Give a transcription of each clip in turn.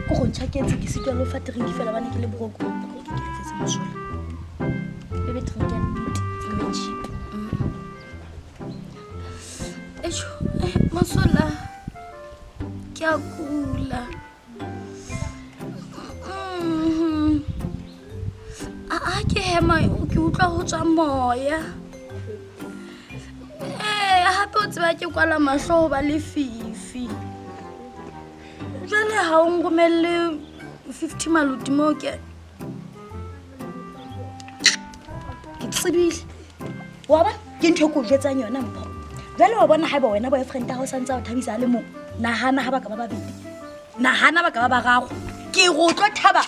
Ko go ntšhaketse ke sitwa le ho fa drink fela bane ke le broke. Ke ke lefetse mosola. Ebe drink ya nnete, mme cheap. Eish, mosola. Ke a kula. A ke hema ke utlwa ho tswa moya. Ee, hape o tseba ke kwala mahlo ho ba lefifi. Jwale ha o nromelle 50 maloti moo ke ke tsebile. Wa bona ke ntho e ke o jwetsang yona mpho. Jwale wa bona haeba wena boyfriend ya hao sa ntse a o thabisa a le mong, nahana ha ba ka ba babedi. Nahana ba ka ba bararo. Ke re o tlo thaba.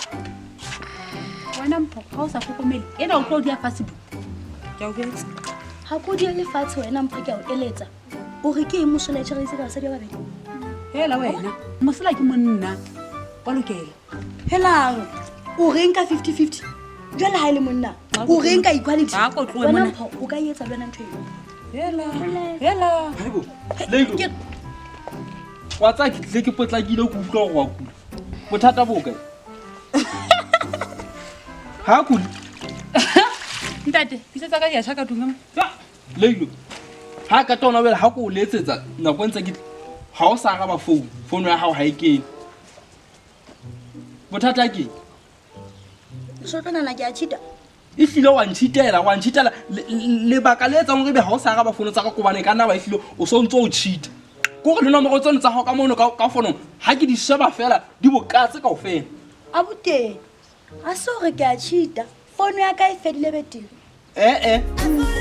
Wena mpho ga o sa tlhokomele ena o tlo o dia fatshe bu. Ke a o jwetsa. Ha ko di le fatshe wena mpho ke a o eletsa. O re ke eng mosola e tshwaretse ka basadi ba babedi? Hela wena, mosola ke monna. Wa lokela. Helang, o reng ka 50-50? Jwale ha e le monna, o reng ka equality? Ha ko tlohe Wena mona. mpho o ka e etsa le wena ntho eo. Hela. Hela. Haibo, Leilo. Wa tsaya ke tlile ke potlakile ke utlwa gore wa kula. Bothata bo kae? Ha kule. Ntate, pitsa tsa ka di a tjha ka tlung. Leilo. Ha ka tona wela ha ko o letsetsa nako e ntse ke ha o sa araba phone, phone ya hao ha e kene. Bothata ke eng? So tlo nahana ke a cheat-a? E hlile wa ntšhitela, wa ntšhitela. Lebaka le etsang hore ebe ha o sa araba fono tsa ka kobane ka nna wa ehlile o so ntso o cheat-a. Ke hore dinomoro tseno tsa hao ka mono ka fonong ha ke di sheba fela di bokatse kaofela. Abuti, ha se hore ke a cheat-a, fono ya ka e fedile beteri. Eh eh.